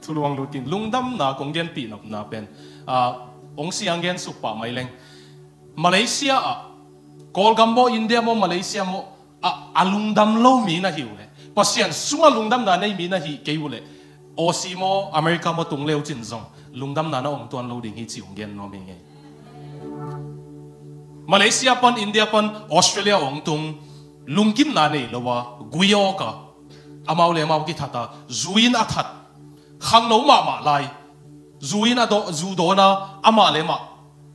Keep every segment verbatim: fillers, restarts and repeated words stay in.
Luang lutin lungdamna kong genpih nopna pen, ah, ong siang gen suk pah mai leng. Malaysia ah, Kawlgam maw, India maw, Malaysia maw, a, a lungdam lo mi na hi uh leh, Pasian sungah lungdamna nei mi na hi kei uh leh, Aussie maw, America maw tung leu cin zong lungdamna na om tuan lo ding hi ci ong gen nuam hi ngei. Malaysia pan, India pan, Australia ong tung, lungkimna nei lo a, gui awk a, amau le amau kithat a, zu in a that, khangno mahmah lai, zu in a daw, zu dawn a, amah le amah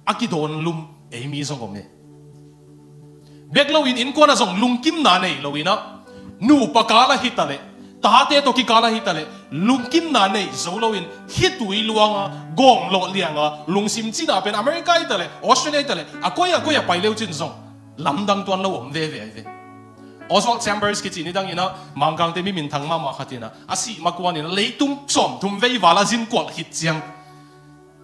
a kidawn lum ei mi zong om e. Bek loin innkuan ah zong lungkimna nei loin ah, nupa kal ah hi ta leh, tate tawh kikal ah hi ta leh, lungkimna nei zo loin khitui luang a, gawng lawh liang a, lungsim cina pen America hi ta leh, Australia hi ta leh, a koi a koi a pai leu cin zong lamdang tuan lo om veve ahi ve. Oswald Chambers kici nidang in ah, Mangkangte mi minthang mahmah khat in ah, a sih ma kuan in ah leitung sawmthum vei val a zin kual khit ciang,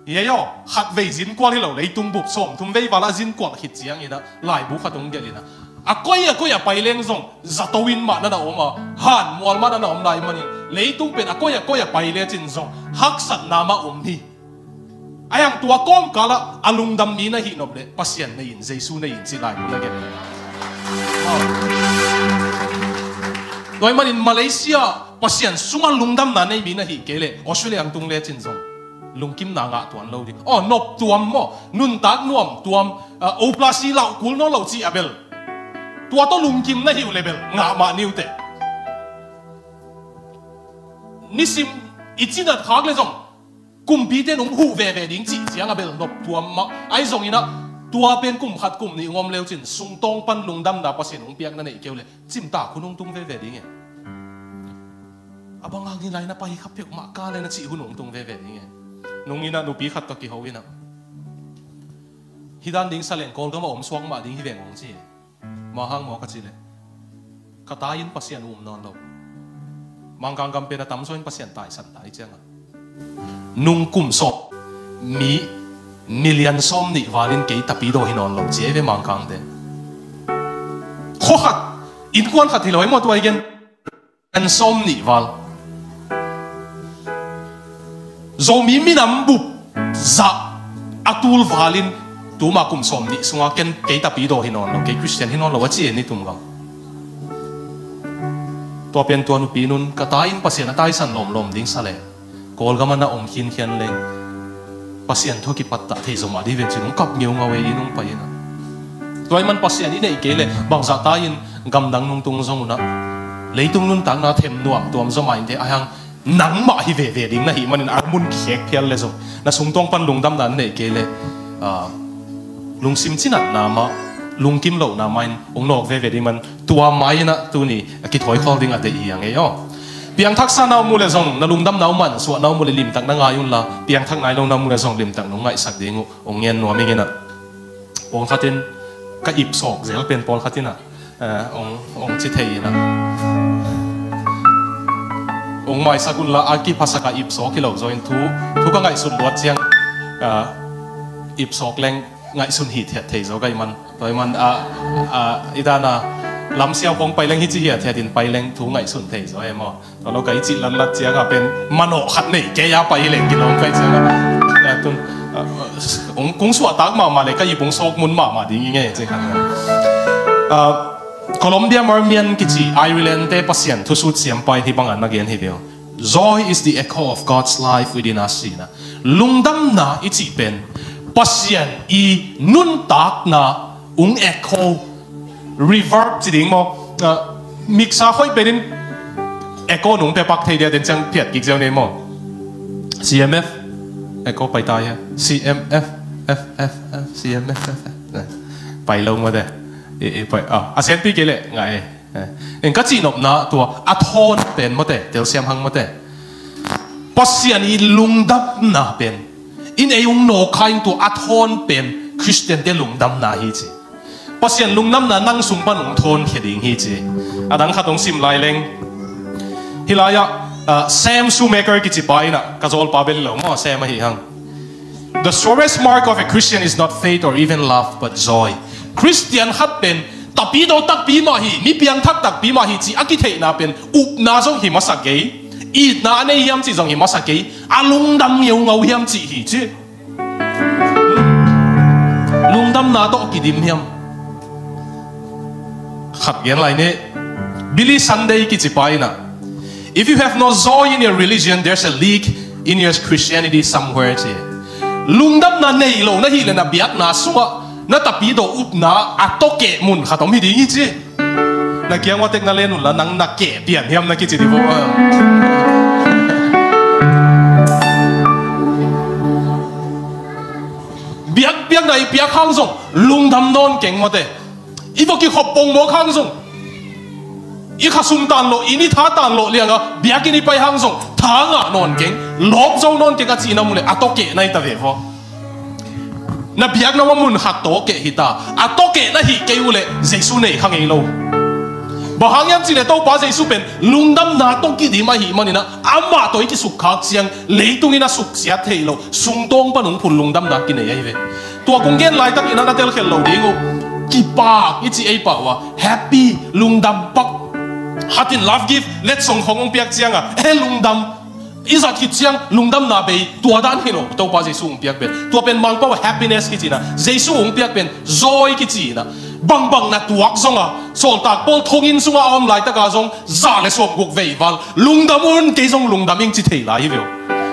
hi ei aw, khat vei zin kual hi lo, leitung bup sawmthum vei val a zin kual khit ciang in ah, laibu khat ong gelh in ah, a koi a koi a pai leng zong zato in mah na na om a, han mual mah na na om lai manin, leitung pen a koi a koi a pai le cin zong haksatna mah om hi. A hiang tua kawmkal ah a lungdam mi na hih nop leh, Pasian nei in, Jesu nei in ci laibu na gelh. Tua ahih manin Malaysia Pasian sungah lungdamna nei mi na hih kei leh, Australia ang tung le cin zong lungkimna ngah tuan lo ding. Aw, nop tuam maw, nuntak nuam tuam, ah, operasi lauh kul nawn lo ci a bel, tua tawh lungkim na hi uh leh bel ngah mah ni uh teh. Nisim i cinat khak leh zong kumpite nong huh veve ding cih ciang a bel nop tuam mah. Ahi zongin ah, tua pen kum khat kum nih ong om leu cin, sungtawng pan lungdamna Pasian ong piak na neih kei uh leh, cimtak hun ong tung veve ding e. A bang hang hi lai na pai kha peuhmah ka le na cih hun ong tung veve ding e. Nung in ah nupi khat tawh kiho in ah, hi dan ding sa leng Kawlgam ah om suak mah ding hi veng ong ci e. Bang hang maw ka cih leh, ka tai in Pasian um nawn lo. Mangkang gam pen a tamzaw in Pasian taisan ta hi ciang a, nung kum sawm mi million sawm nih val in kei tapidaw hi nawn lo ci ei ve Mangkangte. Khua khat, innkuan khat hi lo ei maw tua i gen. Million sawm nih val. Zomi minam bup zah a tul val in tuma kum sawm nih sunga ken kei tapidaw hi nawn lo, kei Christian hi nawn lo a ci e ni tum gam. Tua pen tua nupi nun ka tai in Pasian a taisan lawmlawm ding sa leh, Kawlgam ah na om khinkhian leng Pasian thu kipattah thei zo mah ding hi ve cin ong kap ngeungau e, inn ong pai in ah. Tua ahih man Pasian i neih kei leh bangzah tai in gamdang nung tung zong un ah, leitung nuntakna them nuam tuam zaw mah inteh, a hiang nangmah hi veve ding na hih manin a mun kikhek phial leh zong na sungtawng pan lungdamna na neih kei leh, ah, lungsim cinatna mah, lungkim lohna mah in ong nawk veve ding man, tua mah in ah tuni a kithawi khawl ding a deih hi a ngei aw. Piangthaksa na om uh leh zong, na lungdamna uh mansuahna om uh leh limtak na ngai unla, piangthak nai lo na om uh leh zong limtak nong ngaihsak ding uh ong ngen nuam ing in ah. Pawlkhat in ka ipsawk zel pen pawlkhat in ah, eh, ong, ong ci thei in ah, ong maisak unla a kiphasak a ipsawk hi lo zaw in thu, thu ka ngaihsut luat ciang, ah, ipsawk leng ngaihsun hithiat thei zaw ka hih man. Tua ahih man, ah, ah, i dan a lamsiau khawng pai leng hi ci hithiat in pai leng thu ngaihsun thei zaw e maw. Tua lo ka i cih latlat ciang a pen manawh khat nei kei a pai hi leng kilawm ka hih ciang a, ah, tun, ah, ong, kong suahtak mahmah leh ka ip ong sawk mun mahmah ding i ngei ci khat. Ah, Columbia Mermian kici Ireland te Pasian thusut siampa in hih bang a na gen hi ve aw. Joy is the echo of God's life within us, ci-in ah. Lungdamna i cih pen Pasian i nuntakna ung echo, reverb ci ding maw? Ah, mixer hoih pen in echo nung pe pak thei dia, den ciang phiat kik ziau nei maw? C M F echo pai ta hia? C M F, F, F, F, C M F, F, F. Pai lo maw te? I, i pai, ah, a senpi kei leh ngai e. Eh, eng ka cihnopna tua a thawn pen mawte, telsiam hang mawte. Pasian i lungdamna pen, in ei ung nawk kha in tua a thawn pen Khristiante lungdamna hi ci. Pasian lungdamna nang sung pan ung thawn khia ding hi ci. A dang khat ung sim lai leng. Hih lai-ah, ah, Sam Shoemaker kici pa in ah, ka zawlpa bel hi lo maw, Sam ahi hang. The surest mark of a Christian is not faith or even love, but joy. Khristian khat pen tapidaw takpi mah hi, mi piangthak takpi mah hi ci a kitheihna pen upna zong hi masa kei. Itna a nei hiam cih zong hi masa kei, a lungdam ngeungau hiam cih hi ci. Lungdamna tawh kidim hiam? Khat gen lai ni. Billy Sunday kici pa in ah, "If you have no joy in your religion, there's a leak in your Christianity somewhere," ci. Lungdamna nei lo na hih leh na biakna sungah na tapidaw upna a tawkeh mun khat om hi ding hi ci. Na kiang uah tek na len unla, nang na keh pian hiam na kici dih vo. Biakpiakna i piak hang zong lungdam nawn keng mawte. I va kikhop pongmawk hang zong, i khasum tan lawh, i ni tha tan lawh lianga biakinn i pai hang zong tha ngah nawn keng, lawp zo nawn keng a cihna mu leh a tawkeh na hi ta ve vo. Na biakna uah mun khat tawkeh hi ta. A tawkeh na hih kei uh leh Jesu nei kha ngei lo. Bang hang hiam cih leh Topa Jesu pen lungdamna tawh kidim ahih manin ah, amah tawh i kisukkhak ciang leitung in a suksiat theih loh, sungtawng pan hong phun lungdamna kinei ahi ve. Tua kong gen laitakin ah na telkhial lo ding uh. Kipak i cih ei pah uh a, happy, lungdam pak. Khat in love gift, letsong khong hong piak cianga, eh, lungdam. I zat khit ciang lungdamna bei, tua dan hi lo, Topa Jesu hong piak pen. Tua pen Mangpau ah happiness kici in ah, Jesu hong piak pen joy kici in ah. Bangbang na tuak zonga, Sawltak Paul thonginn sunga a om laitaka zong za le sawmguk vei val lungdam un, kei zong lungdam ing ci thei lai hi ve uh.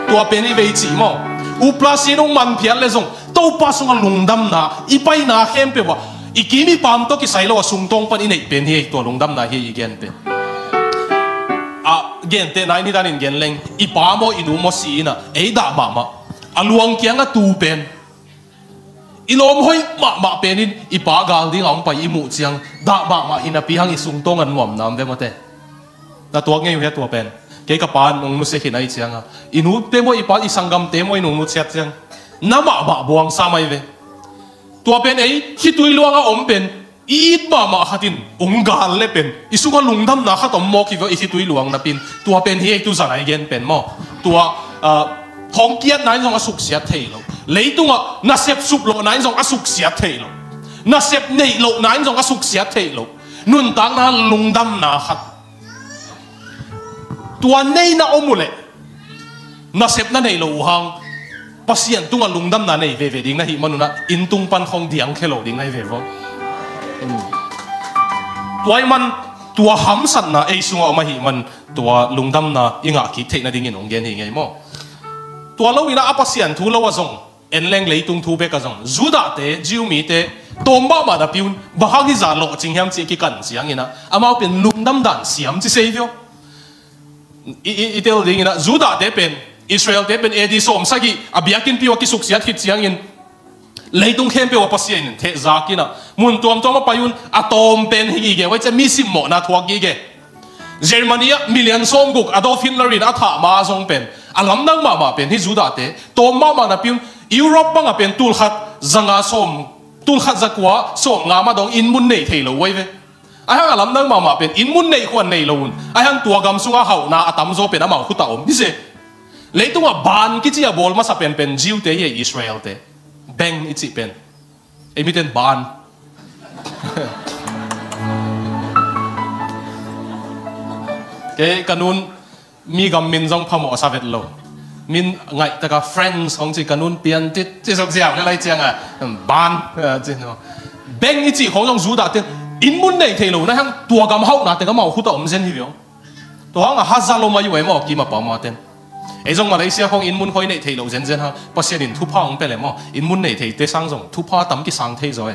Tua pen i vei cih maw? Upla sin hong man phial leh zong Topa sungah lungdamna, i paina khempeuh ah i kim i pam tawh kisai lo a sungtawng pan i neih pen hi ei, tua lungdamna hi ei i gen pen. A gentehna in hih danin gen leng, i pa maw i nu maw si in ah, ei dah mahmah, a luang kiangah tu pen, i lawm hoih mahmah pen in i pa gal dingah hong pai i muh ciang, dah mahmah hi napi hang i sungtawng a nuamna om ve mawte. Na tuak ngei uh hia tua pen? Kei ka pa in hong nusia khin ahih cianga, i nute maw i pa, i sanggamte maw in hong nusiat ciang, na mahmah buang sam ahi ve. Tua pen ei khitui luanga om pen, i it mahmah khat in hong gal le pen i sungah lungdamna khat om mawk hi ve, i khitui luang napin. Tua pen hi ei tu zan a i gen pen maw? Tua, ah, thongkiatna in zong a suksiat thei lo. Leitungah nasep suplawhna in zong a suksiat thei lo. Nasep neih lohna in zong a suksiat thei lo. Nuntakna lungdamna khat. Tua neihna om uh leh nasepna nei lo uh hang, Pasian tungah lungdamna nei veve ding na hih manun ah, inn tung pan khong diangkhia lo ding na hi ve vo. Tua ahih man, tua hamsatna ei sungah om ahih man, tua lungdamna i ngah kik theih nadingin hong gen hi ngei maw? Tua lo in ah, a Pasian thu lo ah zong en leng, leitung thu bek ah zong, Judahte, Jew mite tawm mahmah napi un, bang hang hizah lawhcing hiam cih kikan ciangin ah, amau pen lungdam dan siam ci sei vio. I, i, i tel dingin ah, Judahte pen, Israelte pen A D sawmsagih a biakinnpi uh a kisuksiat khit ciangin, leitung khempeuh ah Pasian in thehzak in ah, mun tuamtuam ah pai un, a tawm pen hi gige, huai ciah mi simmawhna thuak gige. Germany ah million sawmguk Adolf Hitler in a thah ma zong pen, a lamdang mahmah pen hi Judahte, tawm mahmah napi un, Europe bangah pen tulkhat zanga sawm, tulkhat zakua sawmnga mah dong inn mun nei thei lo uh ahi ve. Ahi hang a lamdang mahmah pen inn mun neih khuan nei lo un. Ahi hang tua gam sunga hauhna a tamzaw pen amau khut ah om hi se. Leitungah ban kici a bawl masa penpen Jew-te hi a, Israel-te. Beng i cih pen. Ei miten ban. Kei ka nun mi gam min zong phamawh sa vet lo. Min ngaih taka friends hong ci, ka nun Piantit ci suk ziau le lai cianga, ban, eh, ci no. Beng i cih khong zong Judah ten inn mun nei thei lo na hang, tua gam hauhna teng amau khut ah om zen hi viau. Tua hang a haza lo mai uh e maw, kim a pau ma ten. Ei zong Malaysia khong inn mun khoi nei thei lo zenzen hang, Pasian in thupha hong pia le maw, inn mun nei theite sang zong thupha tam kisang thei zaw e.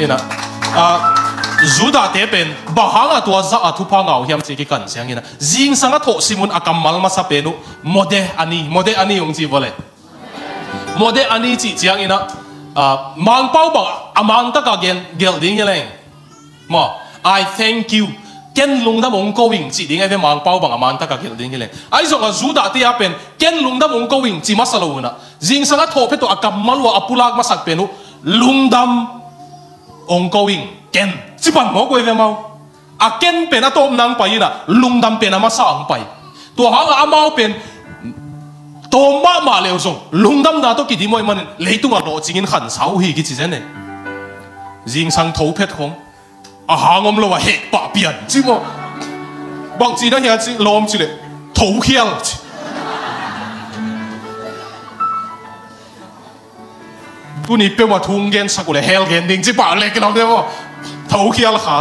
Ina, ah, Judah-te pen bang hangah tua zah a thupha ngah uh hiam ci kikan ciangin ah, zingsang a thawh sim un a kammal masa pen uh, Modeh Ani, Modeh Ani hong ci vua le. Modeh Ani cih ciangin ah, ah, Mangpau bang a mangtaka gen, gelh ding hi leng. Maw, "I thank you. Ken lungdam hong ko ing," cih ding ahi ve, Mangpau bang a mangtaka gelh ding hi leng. Ahi zongah Judah-te a pen, "Ken lungdam hong ko ing," ci masa lo un ah, zingsang a thawh phet uh a kammal uh a pulak masak pen uh, "Lungdam hong ko ing, ken," ci pan mawk uh ahi ve amau. A ken pen a tawpna hong pai in ah, lungdam pen a masa hong pai. Tua hangah amau pen tawm mahmah le uh zong lungdamna tawh kidim uh ahih manin, leitungah lawhcing in khansa uh hi kici zen e. Zingsang tho phet khong, a hang om lo a heh pah pian ci maw. Bangci na hia ci lawm ci leh, Thokhial ci. Tuni peuhmah thu hong gensak uh leh hell gen ding ci pah leh kilawm deuh maw. Thokhial kha.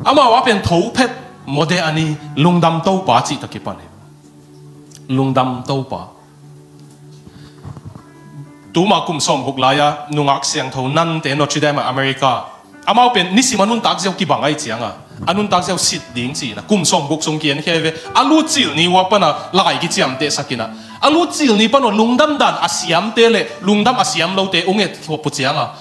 Amau a pen tho phet, modeh a ni, lungdam Topa cih tawh kipan hi. Lungdam Topa. Tuma kum sawmguk lai-a nungak siangtho nante Notre Dame ah America, amau pen nisim a nuntak ziau kibang ahih cianga, a nuntak ziau sit ding ci-in a kum sawmguk sung kienkhia hi ve. A lutcil ni uh a pana lai kiciamtehsak in a, a lutcil ni pan uh lungdam dan a siamte le lungdam a siam lote hong et uh cianga,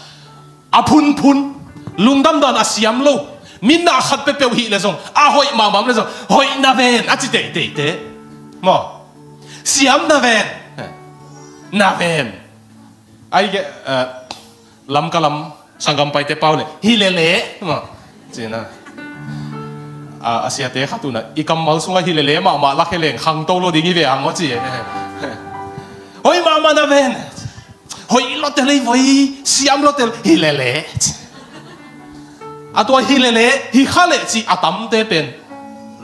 a phunphun, lungdam dan a siam lo, mi na khat peuhpeuh hih leh zong, a hoih mahmah om leh zong, hoih na ven a ci teiteite. Maw? Siam na ven. Na ven. Ai ke, eh, Lamka lam sanggam paite pau leh, hi lele. Maw? Ci-in a, a, a siate khat un a, i kammal sungah hi lele mahmah lak hi leng khangto lo ding hi ve ang maw ci. Hoih mahmah na ven. Hoih lotel ei voi, siam lotel hi lele. A tua hi lele, hi kha leh cih a tamte pen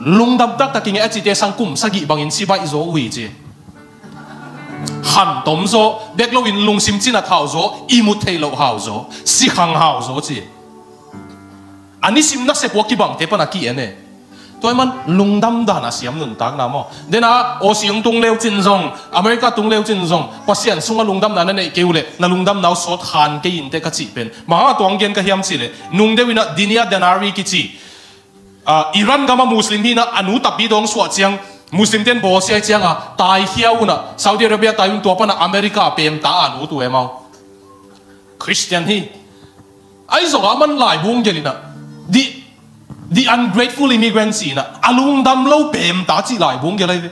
lungdam taktak i ngei a cihte sang kum sagih bangin si baih zaw uh hi ci. Khantom zaw, bek loin lungsim cinat hau zaw, ihmut theih loh hau zaw, sikhang hau zaw ci. A nisim nasep uh a kibangte pan a ki-en e. Tua ahih man lungdam dan a siam nuntakna maw. Dena Aussie hong tung leu cin zong, America tung leu cin zong, Pasian sungah lungdamna na neih kei uh leh na lungdamna uh sawt khan kei inteh ka cih pen, bang hang a tua hong gen ka hiam cih leh, nung deuh in a Dinia Danari kici, ah, Iran gam a Muslim hi in a, a nu tapi dawng suah ciang, Muslim ten bawlsia ahih cianga taikhia un a, Saudi Arabia tai un, tua pan a America pemta a nu tu e maw. Christian hi. Ahi zongah aman laibu hong gelh in a, the, the ungrateful immigrant ci-in a, a lungdam lo pemta cih laibu hong gelh ahi ve.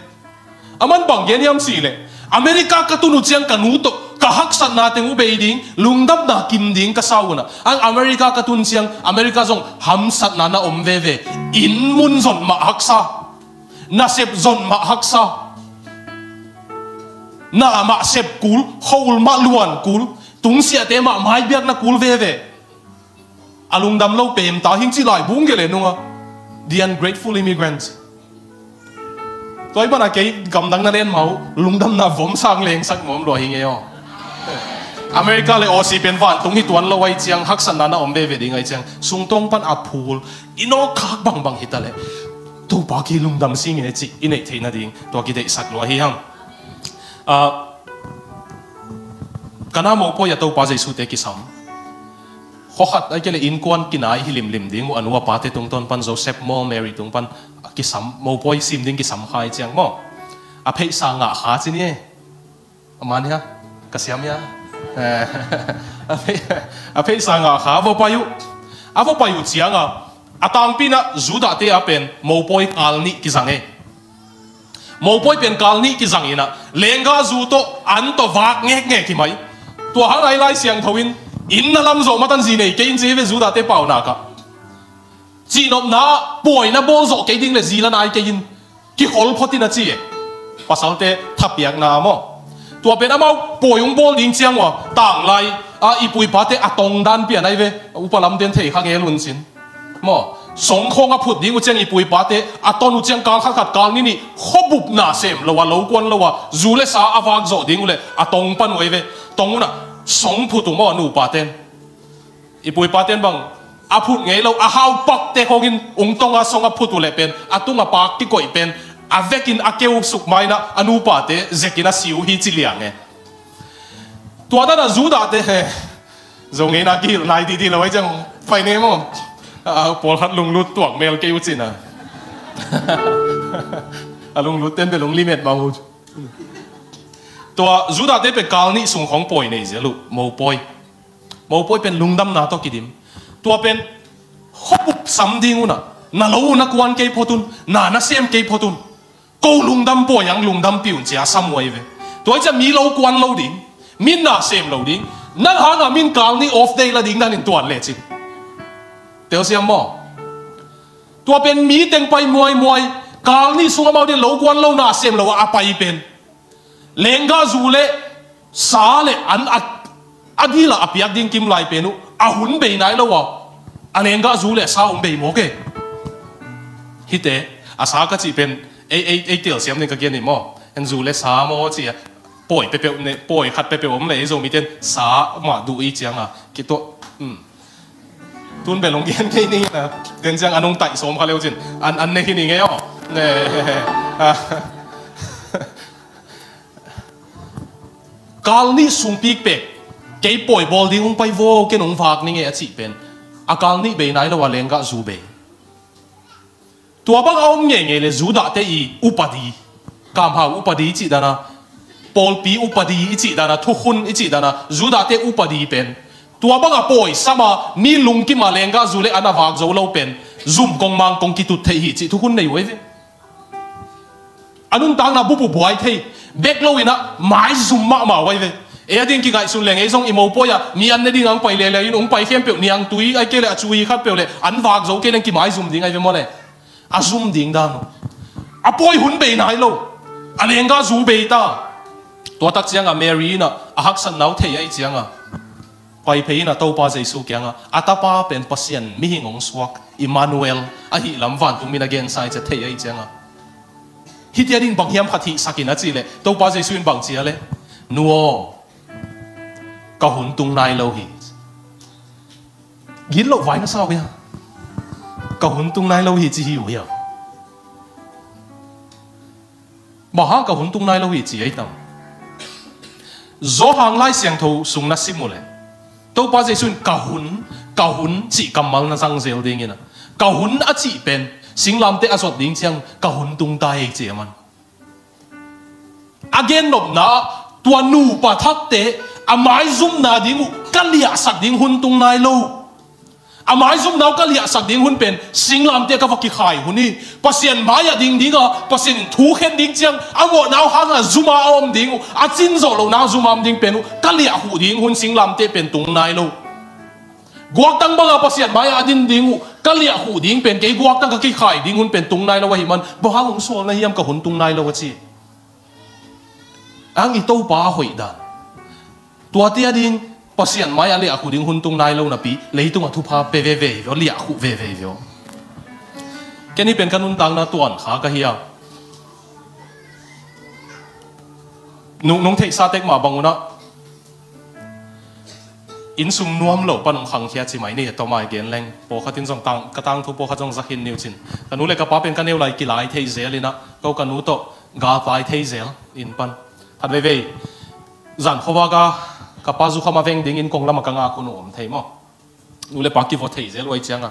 Aman bang gen hiam cih leh, America ka tun uh ciang ka nu tawh ka haksatna teng uh bei ding, lungdamna kim ding ka sa uh in a, ang America ka tun ciang America zong hamsatna na om veve. Inn mun zon mah haksa, nasep zon mah haksa, na mah sep kul, khuaul mah luan kul, tungsiahte mah maibiakna kul veve. A lungdam lo pemta hing ci laibu hong gelh e nunga. The ungrateful immigrant. Tua ahih man a kei gamdang na len mah uh, lungdamna vom sang lengsak nuam lua hing e aw. America le Aussie pen vantung hi tuan lo ahih ciang, haksatna na om veve ding ahih ciang, sungtawng pan a phul, i nawkkhak bangbang hi ta leh, Topa ki lungdam sing e cih i neih theih nading tua kideihsak lua hi hang. Ah, Kana mopawi a Topa Jesuh te kisam. Khuakhat ahih kei leh innkuan kinai hi limlim ding uh, a nu a pate tungtawn pan Joseph maw, Mary tung pan a kisam, mopawi sim ding kisam kha ahih ciang maw, a pheisa ngah kha ci ni e. A man hia? Ka siam hia? A phei-, a pheisa ngah kha, a va pai uh. A va pai uh cianga, a tangpi in a Judah te a pen mopawi kal nih kizang e. Mopawi pen kal nih kizang in a, lenggahzu tawh an tawh vak ngekngek hi mai. Tua hang a i Lai Siangtho in, inn na lam zawh matan zi nei kei in ci hi ve, Judah te paunak ah. Cihnopna ah pawi na bawl zawh kei ding leh zi la nai kei in, kikhol phot in a ci e. Pasalte thapiakna ah maw. Tua pen amau pawi hong bawl ding ciang uh a, tanglai a i pu i pate a tong dan pian ahi ve. Upa lamte'n thei kha ngel un cin. Maw, songkhawng a phut ding uh ciang i pu i pate a ton uh ciang kal khat khat, kal nih nih, khuabup na sem lo a, lo kuan lo a, zu le sa a vak zawh ding uh leh a tong pan uh ahi ve. Tong un a song phut uh maw, a nupa ten. I pu i paten bang a phut ngei lo, a hau pakte khawngin ung tonga song a phut uh leh pen, a tunga pak kikoih pen a vekin a keu suk ma in a, a nupate zekin a si uh hi ci liang e. Tua dan a Judah te he, zo ngeina kihilh nai didi lo ahi ciang, pai ne maw. A, pawlkhat lunglut tuak mel kei uh cin a. A lunglut ten bel hong limet mah uh. Tua Judah te pen kal nih sung khawng pawi nei zel uh, mopawi. Mopawi pen lungdamna tawh kidim. Tua pen khuabup sam ding un a, na lo uh na kuan kei phot un, na na sem kei phot un. Ko lungdam pawi ang, lungdampih un ci a sam uh ahi ve. Tua hi ciang mi lo kuan lo ding, mi na sem lo ding, nang hanga min kal nih off day la ding dan in tuan lecin. Telsiam maw? Tua pen mi teng pai muaimuai, kal nih sung amau din lo kuan lo, na sem lo a, a pai pen. Lenggahzu le sa le an a, a dil a a piak ding kim lai pen uh, a hun bei nai lo a, a lenggahzu le sa hong bei mawk e. Hite, a sa ka cih pen, Ei, ei, ei telsiam ding ka gen hi maw. En zu le sa maw ci a. Pawi pepeuh ne, pawi khat pepeuh om le ei Zomite in sa mah duh i cianga kituah. Hmm. Tun bel hong gen kei ning a. Den ciang an hong taih sawm kha leu cin. An, an ne hi ning ei aw. Ne. Ah. Kal nih sung pikpek. Kei pawi bawl ding hong pai vaw, ken hong vak ning ei a cih pen. A kal nih bei nai lo a lenggah zu bei. Tua bang a om ngeingei le Judahte i upadi, kamhau upadi i cih dana, pawlpi upadi i cih dana, thukhun i cih dana, Judahte upadi pen tua bang a pawisama mi lungkima lenggah zu le an a vak zo lo pen zum kongmang kong kitut thei hi cih thukhun nei uh ei ve. A nuntakna bubu buai thei bek lo inah maizum mahmah uh ei ve. Ei a ding kingaihsun leng ei zong i mopawi ah mi an ne ding ang pai lele in hong pai khempeuh niangtui ai kei le a cui khat peuh le an vak zo kei leng kimaizum ding ai ve maw le. A zum ding dan uh. A pawi hun bei nai lo. A lenggah zu bei ta. Tua tak cianga Mary inah a haksatna uh thei ahi cianga pai phei inah Topa Jesu kianga a tapa pen Pasian mihing hong suak Immanuel ahi lam vantung min a gensa i cia thei ahi cianga. Hiti a ding bang hiam khat hihsakin a cih leh Topa Jesu in bang cia leh, nu aw, ka hun tung nai lo hi. Gitloh vai na sa uh hia? Ka hun tung nai lo hi ci hi uh hia? Bang hang ka hun tung nai lo hi ci ei tam? Zawhang Lai Siangtho sung na sim uh leh Topa Jesu in ka hun, ka hun cih kammal na zang zel dingin a, ka hun a cih pen singlamte a zot ding ciang ka hun tung ta ei ci a man. A gennopna ah tua nupa thakte a maizumna ding uh ka liahsak ding hun tung nai lo. A maizumna uh ka liahsak ding hun pen singlamte ka va kikhai hun hi. Pasian mai-ah ding dinga Pasian in thu khen ding ciang a mawhna uh hanga zuma a om ding uh, a cin zawh lohna zuma om ding pen uh ka liah huh ding hun singlamte pen tung nai lo. Guaktang banga Pasian mai-ah a din ding uh ka liah huh ding pen kei guaktang ka kikhai ding hun pen tung nai lo ahi man. Bang hang hong sual na hiam ka hun tung nai lo a ci. Ang i Topa a hoih dan. Tuate a ding Pasian mai-ah liah huh ding hun tung nai lo napi leitung a thupha pe veve hi vio, liah huh veve hi vio. Ken hi pen ka nuntakna tuan kha ka hi a. Nung, nung theihsa tek mah bang unah innsung nuam lo pan hong khangkhia ci mai ni, a tawmai gen leng pawlkhat in zong tang, ka tangthu pawlkhat zong zakhin niu cin. Ka nu le ka pa pen ka neu lai kilai thei zel inah ko ka nu tawh galpai thei zel in pan. Khat veivei zan khuavak a ka pa zukham a veng dingin kong lamah ka ngak hun uh om thei maw? Nu le pa kivua thei zel uh ahi cianga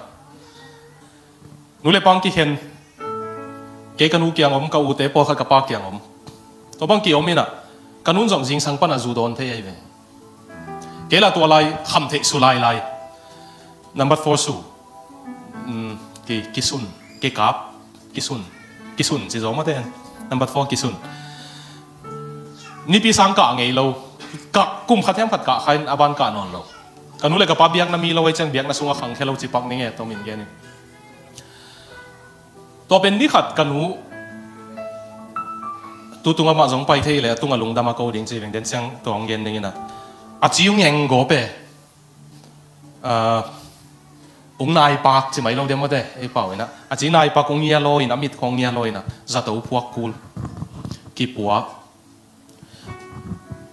nu le pa ang kikhen. Kei ka nu kiang om, ka ute pawlkhat ka pa kiang om. Tua bang ki-om inah ka nun zong zingsang panah zu dawn thei ahi ve. Kei lah tua lai khamtheih su lailai. Number four su. Mm, ki, kisun, kikap, kisun, kisun ci zo mate. Number four kisun. Nipi sang kah ngei lo. Kah kum khat hiam khat kah khain a ban kah nawn lo. Ka nu le ka pa biakna mi lo ahi ciang biakna sungah khangkhia lo cipak ning e, tomin gen in. Tua pen ni khat ka nu tu tungah mah zong pai thei le a tungah lungdam a ko ding ci veng den ciang tua hong gen ding inah a ci hong eng gawp e. Ah, hong naipak ci mai lo dia mawte ei pau inah a ci naipak hong ngia law inah a mit khong ngia law inah zato phuak kul kipua.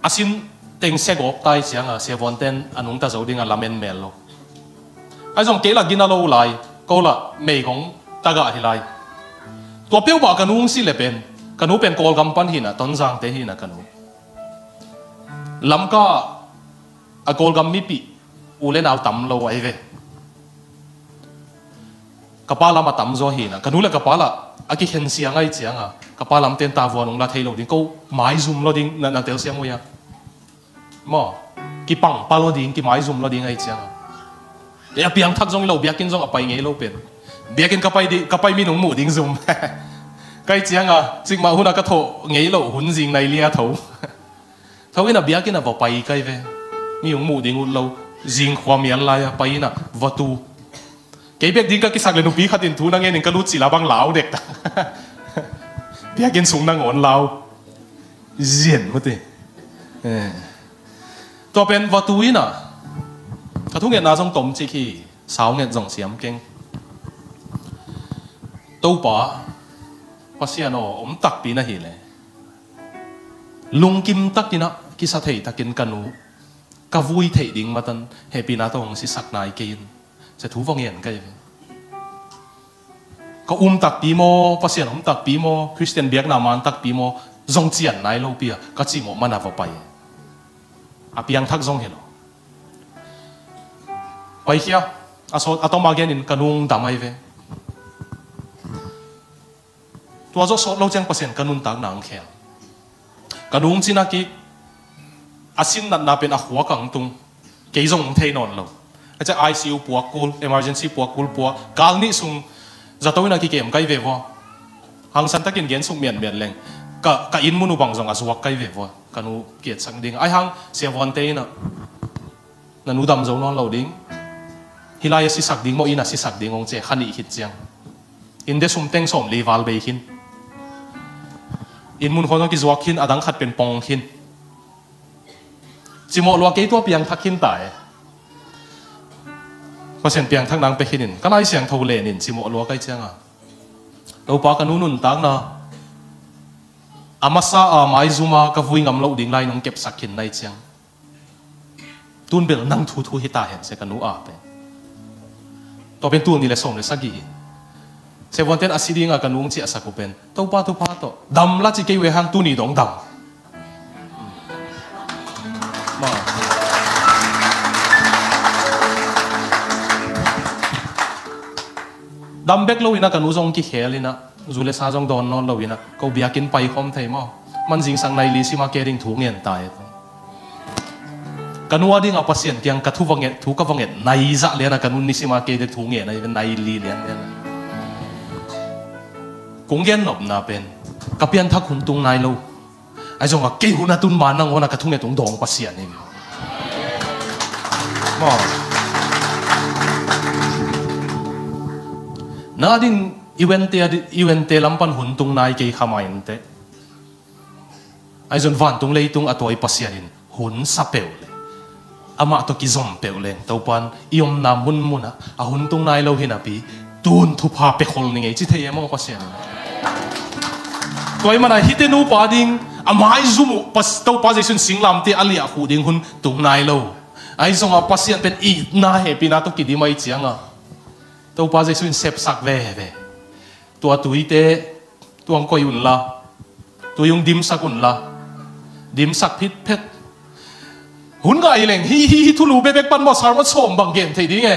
A sin teng sia gawp tai cianga siavuanten a nungta zo dinga lamen mel lo. Ai zong kei la gina lo lai ko la mei hong tagah hi lai. Tua peuhmah ka nu hong si le pen ka nu pen Kawlgam pan hina Tonzangte hina ka nu. Lamka a Kawlgam mipih u le nau tam lo ahi ve. Ka pa lam a tamzaw hina ka nu le ka pa lah a kikhen siang ahi cianga ka pa lamten tavuan hong la thei lo ding ko maizum lo ding na, na telsiam uh ia. Maw, kipangpa lo ding kimaizum lo ding ahi cianga. Te a piangthak zong i lo biakinn zong a pai ngei lo pen biakinn ka pai, di, ka pai min hong muh ding zum. Ka hi cianga cikmah huna ka thawh ngei lo hun zing nai lia tho. Tho ina biakinn a va pai kai ve. Mi hong muh ding ut lo. Zingkhua mial lai-a pai ina va tu. Kei bek ding ka kisak le nupi khatin thu na ngenin ka lut cila bang lau dekta. Biakinn sung nangawn lau. Zian mute. Eh. Tua pen va tu ina ka thungetna zong tomcik hi. Saunget zong siam keng. Topa Pasian aw om takpi na hi le, lungkim takin ah kisa thei takin ka nu ka vui theih ding matan hehpihna tawh hong sisak nai kei in. Sia thu va ngen ka hi ve. Ka um takpi maw, Pasian om takpi maw, Khristian biakna man takpi maw, zong cian nai lopi a ka cimawh man a va pai. A piangthak zong hi lo. Paikhia, a sawt a tawm a genin ka nung dam ahi ve. Tua zawh sawt lo ciang Pasian ka nuntakna ang khel. Ka nung cina kik, a sin natna pen a khua kang tung, kei zong hong thei nawn lo. A ciah I C U puak kul, emergency puak kul puak, kal nih sung zato ina kikem kai ve vua. Hangsan takin gen suk mianmian leng. Ka, ka inn mun uh bang zong a zuak kai ve vua. Ka nu kiatsak ding. Ai hang, sia vuante ina. Na nu dam zo nawn lo ding. Hih lai a sisak ding maw, ina sisak ding hong cia kha nih khit ciang. Inn de sum teng sawm li val bei khin. Inn mun khawng zong kizuak khin, a dang khat pen pong khin. Cimawh lua kei tua piangthak khin ta e. Pasian piangthak nang pe khinin. Ka Lai Siangtho lenin cimawh lua kai cianga. Topa ka nu nuntakna. A masa a maizuma ka vui ngam loh ding lai nong kepsak khin nai ciang. Tun bel nang thuthu hi ta hen sia ka nu a pen. Tua pen tul ni le sawm le sagih hi. Sia vuanten a si dinga ka nung ciahsak uh pen. Topa thupha tawh. Dam la ci kei uh e hang tuni dong dam. Ma. Dam bek lo ina ka nu zong kikhel ina. Zu le sa zong dawn nawn lo ina. Ko biakin pai khawm thei maw. Man zingsang nai li sima ke ding thu ngen ta e. Ka nu a dingah Pasian kiang ka thu va nget, thu ka va nget, nai zah lianah ka nu nisima kei dek thu ngen ahi ve, nai li lian lianah. Kong gen nopna pen, ka pianthak hun tung nai lo. Ahi zongah kei hun a tun ma nangawnah ka thunget hong dawng Pasian hi. Maw. Na ding i wente, i wente lam pan hun tung nai kei kha ma inteh. Ahi zong vantung leitung a tuai Pasian in hun sa peuh le amah tawh kizom peuh leng Topan i omna munmunah a hun tung nai lo hi napi tun thupha pia khol ni ngei ci thei e maw Pasian in. Tua i manah hihte nupa ding a maizum uh Topa Jesu in singlamte a liah huh ding hun tung nai lo. Ahi zongah Pasian pen itna hehpihna tawh kidim ahi cianga Topa Jesu in sepsak veve. Tua tuite tuang koi unla, tui ung dimsak unla, dimsak phitphet. Hun ngah hi leng hi hi hi thulu bebek pan maw sarmawt sawm bang gen thei ding e.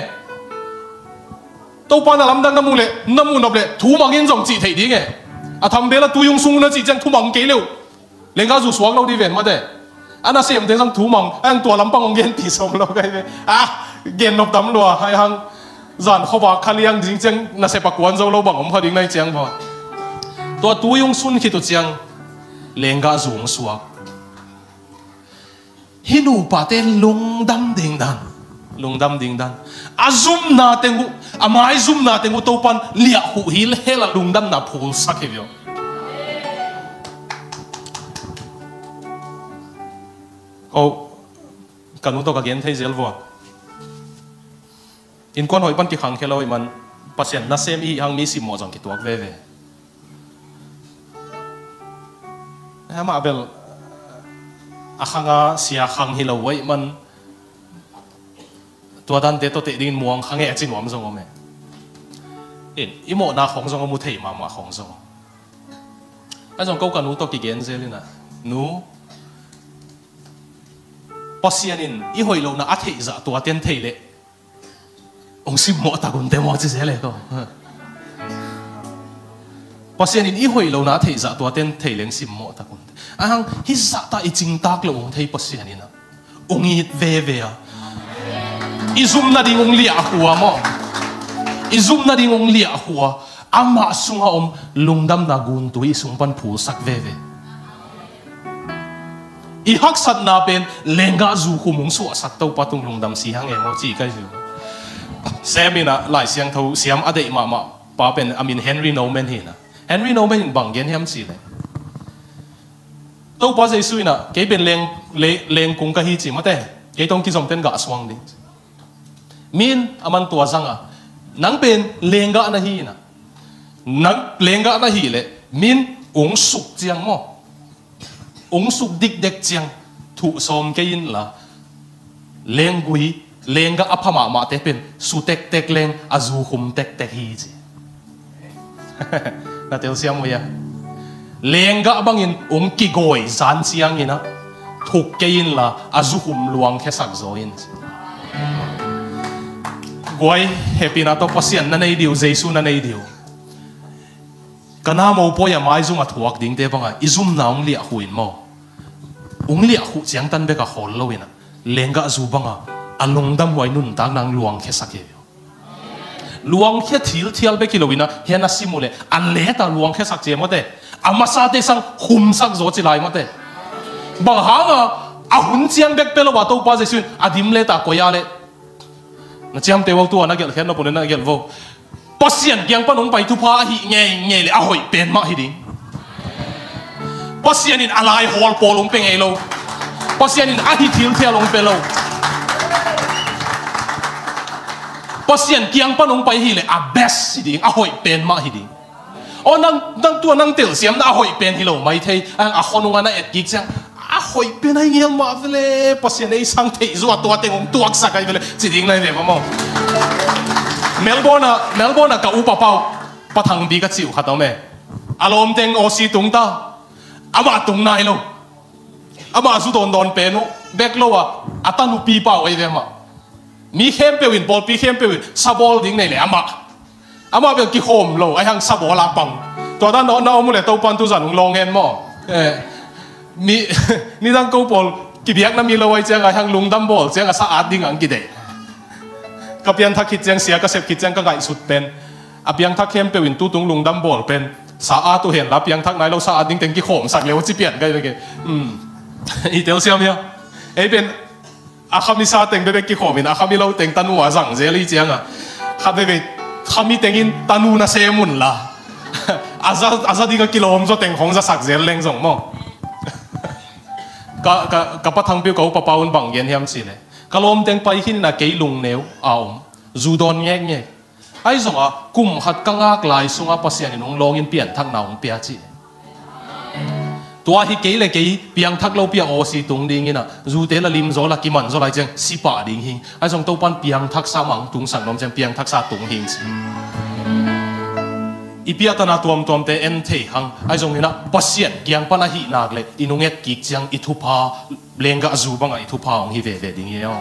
Topa na lamdang na mu le na mu nop le thu mangin zong cih thei ding e. A thambel a tui ung sung na cih ciang thu mang kei leuh. Lengga zu suak lo di ven mate. A nasemte zong thu mang a ang tua lampang ong gen ti sawm lo kai ve. A gen nop tam lua hai hang. Zan khova khaliang ding ciang nasep a kuan zo lo bang om kha ding nai ciang maw. Tua tui ung sun khit uh ciang lengga zu ung suak. Hih nupate lungdam ding dan, lungdam ding dan. A zumna teng uh, a mai zumna teng uh Topan liah huh hi hel a lungdamna phulsak hi viau. Ko ka nu tawh ka gen thei zel vua. Innkuan hoih pan kikhangkhia lo ih man Pasian nasem ih hang mi simmawh zong kituak veve. Amah bel a khanga sia khang hi lo ih man tua dante tawh teh dingin muang khang e a ci nuam zong om e. In i mawhna khong zong a mu thei mahmah khong zong. A zong ko ka nu tawh kigen zel inah nu Pasian in i hoih lohna a theihzah tua ten thei leh hong simmawh tak unte maw ci zel e ko. Pasian in i hoih lohna a theihzah tua ten thei leng simmawh tak unte. Ahang hih zahta i cingtak loh hong thei Pasian inah hong it veve a i zumna ding hong liah hua maw? I zumna ding hong liah hua amah sunga om lungdamna guntu i sung pan phulsak veve. I haksatna pen lenggah zu khum hong suahsak Topa tung lungdam si hang e maw ci ka hi. Sem inah Lai Siangtho siam a deih mahmah pa pen a min Henry Newman hi inah. Henry Newman in bang gen hiam ci le Topa Jesu inah kei pen leng, le, lengkung ka hi ci mate kei tong kizom ten gah suang ding. Min a man tua zanga nang pen lenggah na hi inah. Nang lenggah na hi leh Min ung suk ciang maw, ung suk dikdek ciang thuh sawm kei inla, lenggui, lenggah a pha mahmahte pen su tektek leng a zu khum tektek hi ci. Na telsiam uh hia? Lenggah bangin ung kigawi zan ciangin ah thuk kei inla a zu khum luangkhiasak zaw in ci. Guai, hehpihna tawh Pasian na nei dih uh, Jesu na nei dih uh. Ka na mopawi a maizum a thuak dingte banga i zumna ung liahkhuh in maw, ung liahkhuh ciangtan bek a khawl lo inah, lenggah zu banga a lungdam huai nuntakna ung luangkhiasak hi. Luangkhia thilthial bek hi lo inah, hia na sim uh leh a leta luangkhiasak ci e mawte, a masate sang khumsak zaw ci lai mawte. Bang hanga a hun ciang bek pia lo a Topa Jesu in a dim leta koih a leh, na ciamteh uh tu a na gelh khiat nop uh na gelh vo. Pasian kiang pan hong pai thupha ahi ngeingei le a hoih pen mah hi ding. Pasian in a lai hawl pawl hong pia ngei lo. Pasian in a hi thilthial hong pia lo. Pasian kiang pan hong pai hi le a best hi ding, a hoih pen mah hi ding. Aw, nang, nang tua nang telsiamna a hoih pen hi lo mai thei. A, a khonung a na et kik ciang, a hoih pen ahi ngel mah vele, Pasian ei sang theih zuah tua teng hong tuaksak ahi vele ci ding lai ve maw. Melbourne ah, Melbourne ah ka upa pau, Pa Thangbi ka cih uh khat om e. A lawmteng Aussie tung ta. Amah tung nai lo. Amah zu dawndawn pen uh bek lo a, a tanupi pau ahi ve mah. Mi khempeuh in, pawlpi khempeuh in sabawl ding nei le amah, amah bel kikhawm lo, ahi hang sabawl a pang. Tua dan na om uh le Topan tuzan hong lawng hen maw. Eh, mi, nidang ko pawl kibiakna mi lo ahi ciang, ahi hang lungdam bawl ciang a sa at ding ang kideih. Ka pianthak khit ciang, sia ka sep khit ciang ka ngaihsut pen, a piangthak khempeuh in tutung lungdam bawl pen sa at uh henla, piangthak nai lo sa at ding teng kikhawmsak le uh ci pian ka hi bek e. Hmm. I telsiam hia? Ei pen a khami sa teng bekbek kikhawm in, a khami lo teng tanu a zang zel hi cianga, khat veve khami tengin tanu na sem unla, a za, a za ding a kilawm zaw teng hong zasak zel leng zong maw. Ka, ka, ka Pa Thangpi uh, ka upa pau un bang gen hiam cih leh, ka lawmteng pai khin in a kei lungneu a om, zu dawn ngekngek. Ahi zongah kum khat ka ngak lai sungah Pasian in hong lawngin pianthakna hong pia ci. Tua hi kei le kei piangthak lopi a Aussie tung dingin ah, zute la lim zaw, la kiman zaw lai ciang si pah ding hi. Ahi zong Topan piangthaksa mah hong tungsak nuam ciang piangthaksa tung hi ci. I piahtana tuamtuamte en thei hang. Ahi zongin ah Pasian kiang pan ahih nak le i nung et kik ciang i thupha, lenggah zu bangah i thupha hong hi veve ding hi aw.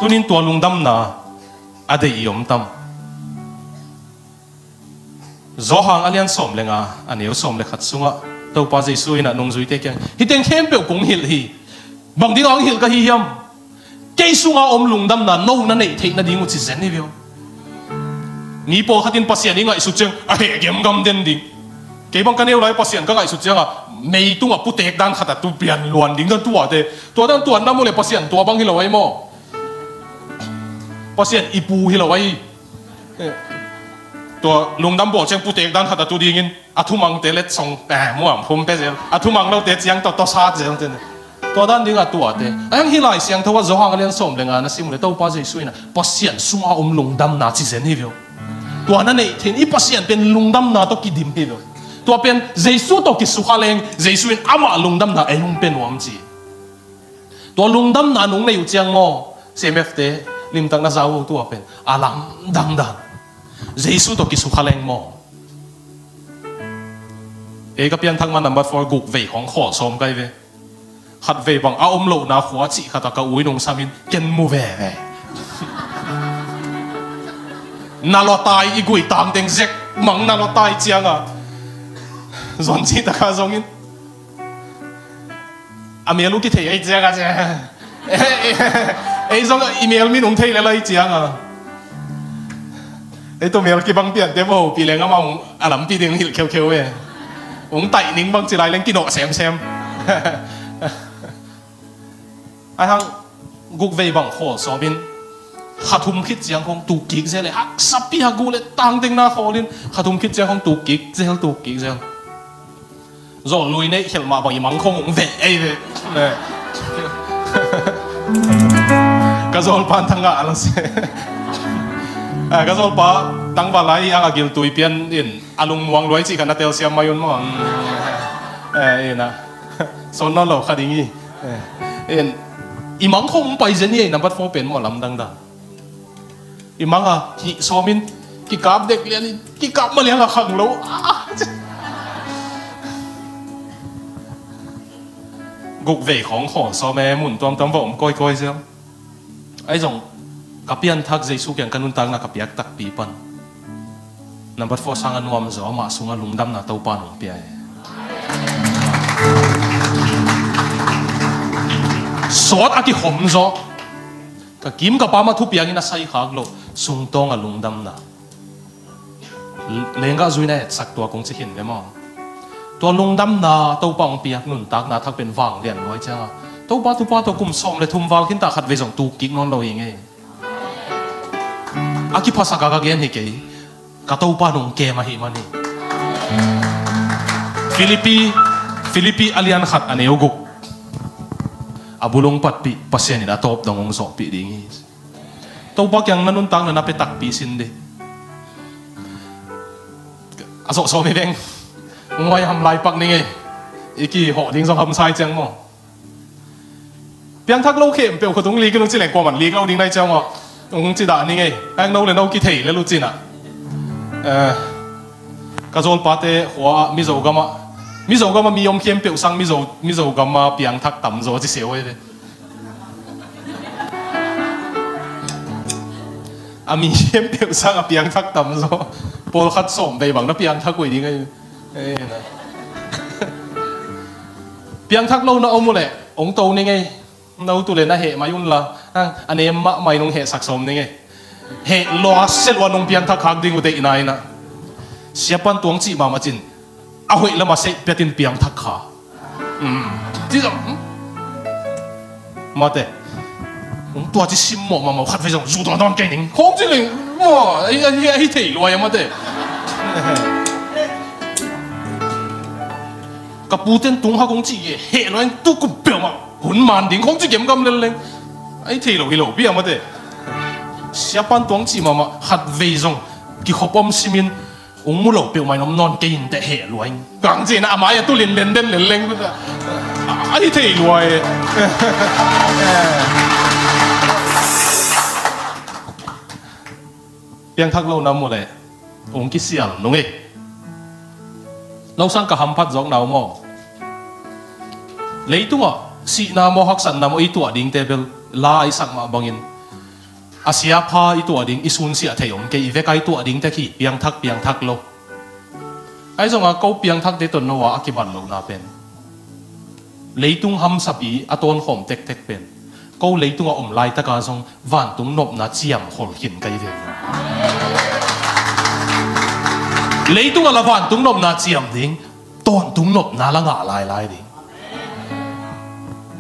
Tunin tua lungdamna a deih i om tam? Johan a lian sawm le nga, a neu sawm le khat sungah Topa Jesu in ah nungzuite kiang, hih teng khempeuh kong hilh hi. Bang dingah hong hilh ka hi hiam? Kei sunga om lungdamna no na neih theih nading uh ci zen hi veu. Mi pawlkhat in Pasian i ngaihsut ciang a heh gemgam den ding. Kei bang ka neu lai Pasian ka ngaihsut ciangah mei tungah putek dan khat a tu pian luan ding dan tuate. Tua dan tuan nam uh le Pasian tua bang hi lo ahi maw. Pasian i pu hi lo ahi. Eh, tua lungdam bawl ciang putek dan khat a tu dingin a thumangte letsong, eh, muam phum pe zel, a thumang lote ciang tawh tawsat zel te. Tua dan dingah tuate. Ahi hang hih Lai Siangtho ah Johan a lian sawm le nga na sim uh le Topa Jesu in ah Pasian sunga om lungdamna ci zen hi veu. Tua na neih theih in i Pasian pen lungdamna tawh kidim hi veu. Tua pen Jesu tawh kisukha leng Jesu in amah lungdamna ei hong pia nuam ci. Tua lungdamna nung nei uh ciang maw, C M F te limtak na za uh tua pen a lamdang dan. Jesu tawh kisukha leng maw. Ei ka pianthak ma number four guk vei hong khawl sawm kai ve. Khat vei bang a om lohna khua cih khat a ka ui nung samin ken mu veve. Na lawtai i gui tangteng zek mang na lawtai cianga zon cih taka zongin a mel uh kithei ei cianga cia. Ei zong i mel min ung thei lel ei cianga. Ei tawh mel kibang piante maw, pi leng amah ung a lampi ding hilh kheukheu e. Ung taih ning bang ci lai leng kinawh semsem. Ahi hang guk vei bang khawl sawmin kha thum khit ciang khong tuk kik zel e. Haksa pi a gu le tangteng na khawlin kha thum khit ciang khong tuk kik zel, tuk kik zel. Zawl lui neih khelh mah bang i mang khong ung veh ei ve. Ka zawl pan thangah a la se. Eh, ka zawlpa tangval lai i ang a giltui pian in a lungmuang luai cih khat na telsiam mai un maw? Hmm. Eh, ina. Sawn nawn lo kha ding hi. Eh, in. I mang khong pai zen hi ei, nambat four pen maw, lamdang dan. I mang a hih sawmin kikap dek lian in, kikap ma liang a khang lo. Ah. Guk vei khong khawl sawm e, mun tuamtuam va om kawikawi ziau. Ahi zong ka pianthak Jesu kiang ka nuntakna ka piak takpi pan, nambat four sang a nuam zaw, amah sungah lungdamna Topa nong pia e. Sawt a kikhom zaw. Ka kim ka pam a thupiangin a saikhak loh sungtawng a lungdamna. Lenggah zui na etsak tua kong ci khin ve maw? Tua lungdamna Topa hong piak nuntakna thak pen vanglian luai cianga Topa thupha tawh kum sawm le thum val khinta khatvei zong tuk kik nawn lo hi ngei. A kiphasak a ka gen hi kei. Ka Topa nong kem ahi man hi. Filipi, Filipi a lian khat a neu guk. A bulung patpih Pasian in a tawp dong hong zawhpih ding hi. Topa kiang na nuntakna na pia takpi sin dih. A zawh sawm hi veng. Nguai ham lai pak ning ei. I kihawh ding zong hamsai ciang maw? Piangthak lo khempeuh khut hong lik in hong ci leng kuaman lik lo ding nai ciang maw? Hong ci dah ning ei. Hang no le no kithei le lu cinah. Eh, ka zawlpate khua ah Mizo gamah, Mizo gamah mi om khempeuh sang Mizo, Mizo gamah piangthak tamzaw ci seh oi ve. A mi khempeuh sang a piangthak tamzaw. Pawlkhat sawm vei bang na piangthak uh hi ding ahi. Eh, na. Piangthak lo na om uh leh hong to ning ei. No tu le na heh mai unla, a nem mahmah in hong hehsak sawm ning ei. Heh lua sia lua nong piangthak khak ding uh deihna inah. Siapan tuang cih mahmah cin a hoih lamah seih piatin piangthak kha. Ci zong mate. Hong tua ci simmawh mahmah khatvei zong zu dawn dawn kei ning khong ci ling. Ahi thei luai a mate. Ka puten tung hak hong cih heh luai tu kup peuhmah hun man ding khong ci gemgam lelleng. Ahi thei lo hi lo pi a mate. Siapan tuang cih mahmah khatvei zong kikhop om simin Ung mu lo peuhmah in om nawn kei in teh heh luai. Kang cihna a mai a tulin lenden leleng. Ahi thei luai. Piangthak lo na mu leh ung kisial nung ei. Lo sang ka hamphat zawk na uh maw? Leitungah sihna maw haksatna maw i tuah dingte bel la i sak mah bangin a siapha i tuah ding i sunsiah thei om kei, i veka i tuah dingte khi piangthak piangthak lo. Ahi zonga ko piangthakte tawh Noah a kibat lohna pen leitung hamsapi a tawnkhawm tektek pen ko leitungah om laitaka zong vantung nopna ciam khol khin kai ve. Leitungah la vantung nopna ciam ding, tawntung nopna la ngah lailai ding.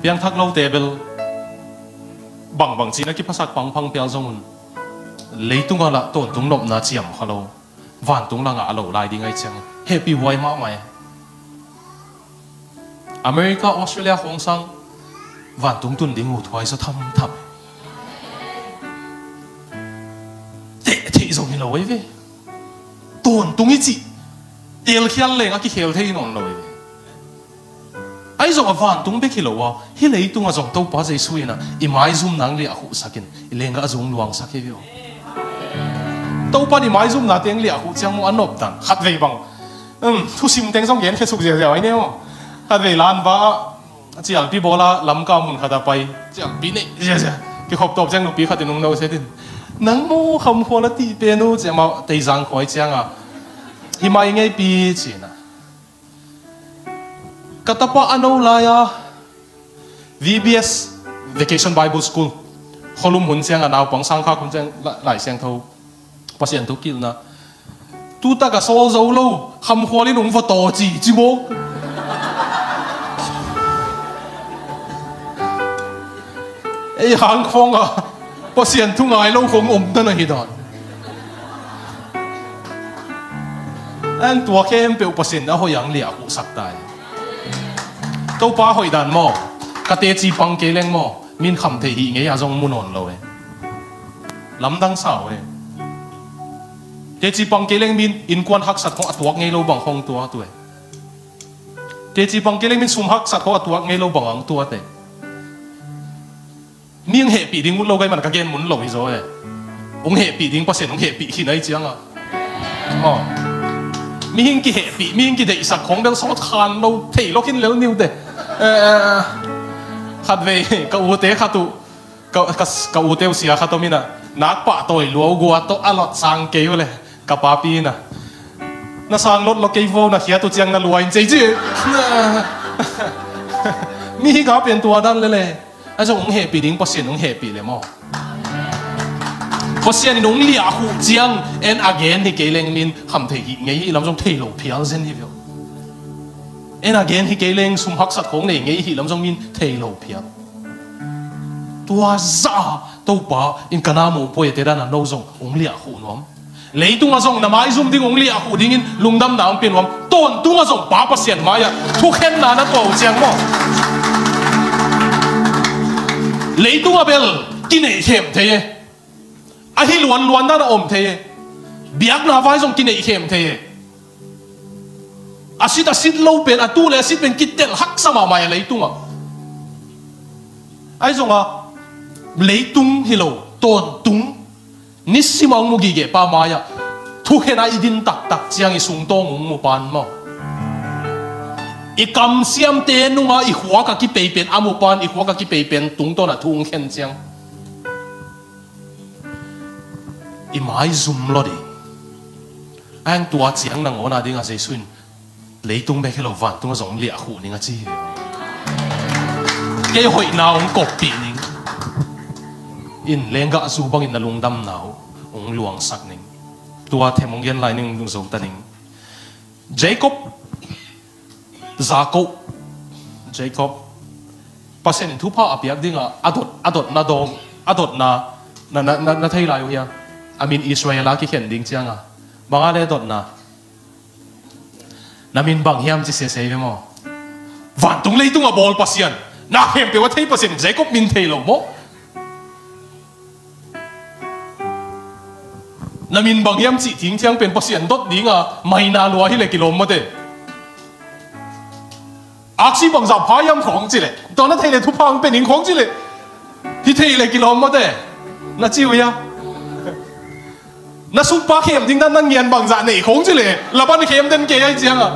Piangthak lote bel bangbang cihna kiphasak pangphang pial zong un leitungah lah tawntung nopna ciam kha lo, vantung la ngah lo lai ding ahi ciang hehpih huai mahmah e. America, Australia khawng sang vantung tun ding uh thuai zaw thamtham. Teh theih zong hi lo ei ve. Tawntung i cih teelkhial leng a kikhel thei nawn lo ei ve. Ahi zong a vantung bek hi lo a, hih leitungah zong Topa Jesu inah i maizumna ang liahkhuhsakin i lenggah a zung luangsak hi ve aw. Topa in i maizumnate ang liahkhuh ciang mu a nopdan khatvei bang, um, thusim teng zong genkhia suk ziaziau ahi ne aw. Khatvei lanva ah a cialpi bawla Lamka mun khat a pai, cialpi neih ziazia kikhop tawp ciang nupi khatin hong no setin, nang mu khamkhual a tih pen uh ci amau teizang khuai cianga hi mai ngeipi cina. Ka tapa a no lai-a V B S, Vacation Bible School, khualum hun cianga naupang sangkhak hun ciang la-, Lai Siangtho Pasian thu kilhna. Tutak a sawl zo lo khamkhual in hong va taw ci ci maw? Ei hang khawng a Pasian thu ngai lo khong om ta na hi dan. Ang tua khempeuh Pasian a hoih ang liahkhuhsak ta hi. Topa hoih dan maw? Ka teci pang kei leng maw? Min kham thei hih ngei a zong mu nawn lo e. Lamdang sau e. Teci pang kei leng min innkuan haksat khong a tuak ngei lo bang khong tua tu e. Teci pang kei leng min sum haksat khong a tuak ngei lo bang ang tua te. Mi hong hehpih ding ut lo ka hih man ka gen mun lo hi zaw e. Hong hehpih ding Pasian hong hehpih khin ahi cianga. Aw. Mihing kihehpih, mihing kideihsak khong bel sawt khan lo thei lo khin lel niu te. Eh, khatvei ka ute khat uh, ka, ka, ka ute uh sia khat om ina, nak pah tawi lua uh gua tawh a lot sang kei uh le, ka papi ina, na sang lot lo kei vo, na khiat uh ciang na lua in cei ci. Mihing a pen tua dan lele. Ahi zong hong hehpih ding Pasian hong hehpih le maw? Pasian in hong liah huh ciang en a gen hi kei leng min kham thei hi ngei hi lam zong thei lo phial zen hi veu. En a gen hi kei leng sum haksat khong nei ngei hi lam zong min thei lo phial. Tua zah Topa in ka na muh puai te dan a no zong hong liah huh nuam. Leitungah zong na maizum ding hong liah huh dingin lungdamna hong pia nuam. Tawntung ah zong Pa Pasian mai-ah thukhenna na tuah uh ciang maw? Leitungah bel kineih khem thei e. Ahi luanluan dan a om thei e. Biakna vai zong kineih khem thei e. A sit a sit lo pen, a tu le a sit pen kitel haksa mahmah e leitungah. Ahi zongah leitung hi lo, tawntung, nisim a hong mu gige pa mai-ah thukhen a i din taktak ciang i sungtawng hong mu pan maw? I kamsiamte nungah i khuak a kipei pen a mu pan, i khuak a kipei pen tungtawn a thu hong khen ciang i maizum lo ding. Ahi hang tua ciang nangawn a dingah Jesu in leitung bek hi lo vantung ah zong liah huh ning a ci hi. Kei hoihna hong koppih ning. In lenggah zu bangin na lungdamna uh hong luangsak ning. Tua them hong gen lai ning, zo ta ning. Jacob, Jacob, Jacob, Pasian in thupha a piak dingah a dot, a dotna dawng, a dotna na, na, na, na thei lai uh hia? A min Israel a kikhen ding cianga bang a le dotna? Na min bang hiam ci sesei ve maw? Vantung leitung a bawl Pasian, na khempeuh a thei Pasian, Jacob min thei lo maw? Na min bang hiam cih thing ciang pen Pasian dot dinga maina lua hi le kilawm mawte. Aksi bangzah pha hiam khawng ci le, tua na thei le thupha hong pe ning khawng ci le, hi thei le kilawm mawte. Na ci uh hia? Na sukpa khem ding dan na ngian bangzah nei khong ci le, Laban khem den kei ai cianga.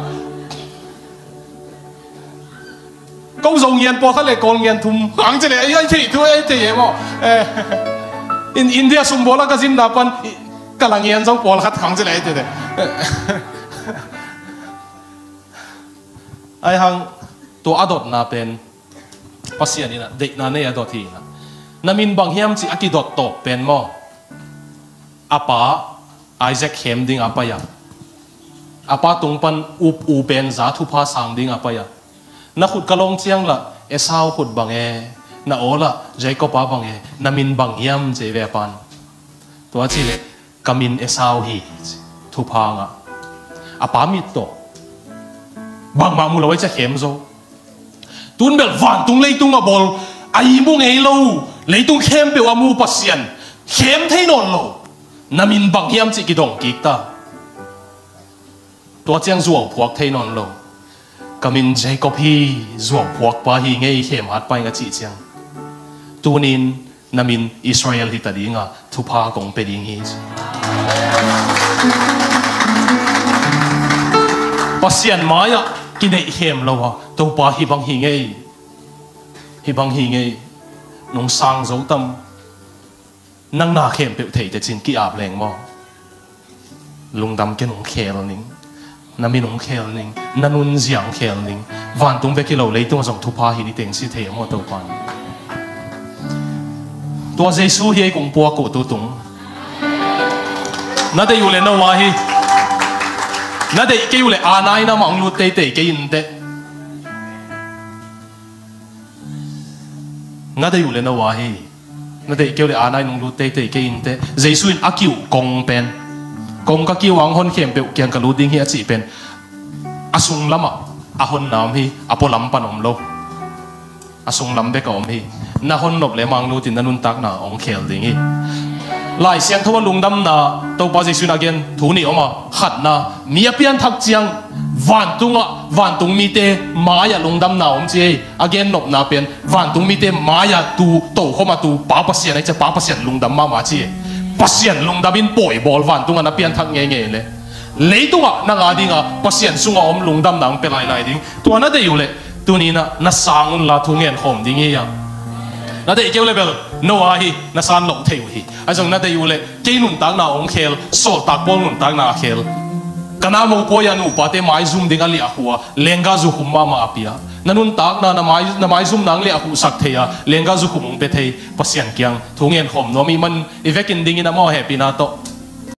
Ko Zo ngian pawlkhat le Kawl ngian thum khang ci le, ai, ai thei thu, ai thei e maw? Eh, in India sum bawla ka zinna pan, i, ka la ngian zong pawlkhat khang ci le, ai thei de. Ai hang, tua a dotna pen Pasian in a deihna nei a dot hi in a, na min bang hiam cih a kidot tawp pen maw? A pa Isaac khem ding a pai a, a pa tung pan up u pen za thupha sang ding a pai a, na khut ka lawng ciang lah Esau khut bang e, na aw lah Jacob a bang e, na min bang hiam cih ve a pan. Tua ci le, ka min Esau hi, thupha ngah. A pa mit tawh bangmah mu lo ai cia khem zo. Tun bel vantung leitung a bawl, a i mu ngei lo, leitung khempeuh a mu Pasian, khem thei nawn lo. Na min bang hiam cih kidong kik ta. Tua ciang zuau phuak thei nawn lo. Ka min Jacob hi, zuau phuak pa hi ngei, khem hat pa hi nga cih ciang, tunin na min Israel hi ta dinga thupha kong pe ding hi. Pasian mai-ah kineih khem lo a, Topa hi bang hi ngei, hi bang hi ngei, nung sang zo tam. Nang na khempeuh thei tecin ki-ap leng maw? Lungdam ken, hong khel ning. Na min hong khel ning. Na nunzia hong khel ning. Vantung bek hi lo, leitung a zong thupha hi ni teng si thei maw Topa? Tua Jesu hi ei kong puak uh tutung. Na deih uh le no a hi. Na deih kei uh le a nai na mah hong lut teitei kei in teh. Na deih uh le no a hi. Na deih kei uh le a nai nung lut teitei kei in teh. Jesu in a kiuh kong pen, kong ka kiuh a hong hon khempeuh kiang ka lut ding hi a cih pen, a sunglamah a honna om hi, a pualam pan om lo. A sunglam bek a om hi. Na hon nop le mang lutin na nuntakna hong khel ding hi. Lai Siangtho a lungdamna Topa Jesuh in a gen thu nih om a, khatna, mi a pianthak ciang vantungah, vantung mite mai-ah lungdamna om ci ei. A gen nopna pen vantung mite mai-ah tu tokhom a tu Pa Pasian ahi cia, Pa Pasian lungdam mahmah ci ei. Pasian lungdam in pawi bawl, vantungah na pianthak ngeingei le leitungah nang a dinga Pasian sungah om lungdamna hong pia lailai ding. Tua na deih uh leh tuni-in ah na sang unla thu ngen khawm ding hi a. Na deih kei uh leh bel no a hi, na san loh thei uh hi. Ahi zong na deih uh leh kei nuntakna hong khel, sawltak Paul nuntakna a khel. Ka na mopawi a nupate maizum ding a liahkhuh a, lenggah zukhum mahmah a pia. Na nuntakna, na mai, na maizumna hong liahkhuhsak thei a, lenggah zukhum hong pia thei Pasian kiang thu ngen khawm nuam ih man i vekin dingin amau hehpihna tawh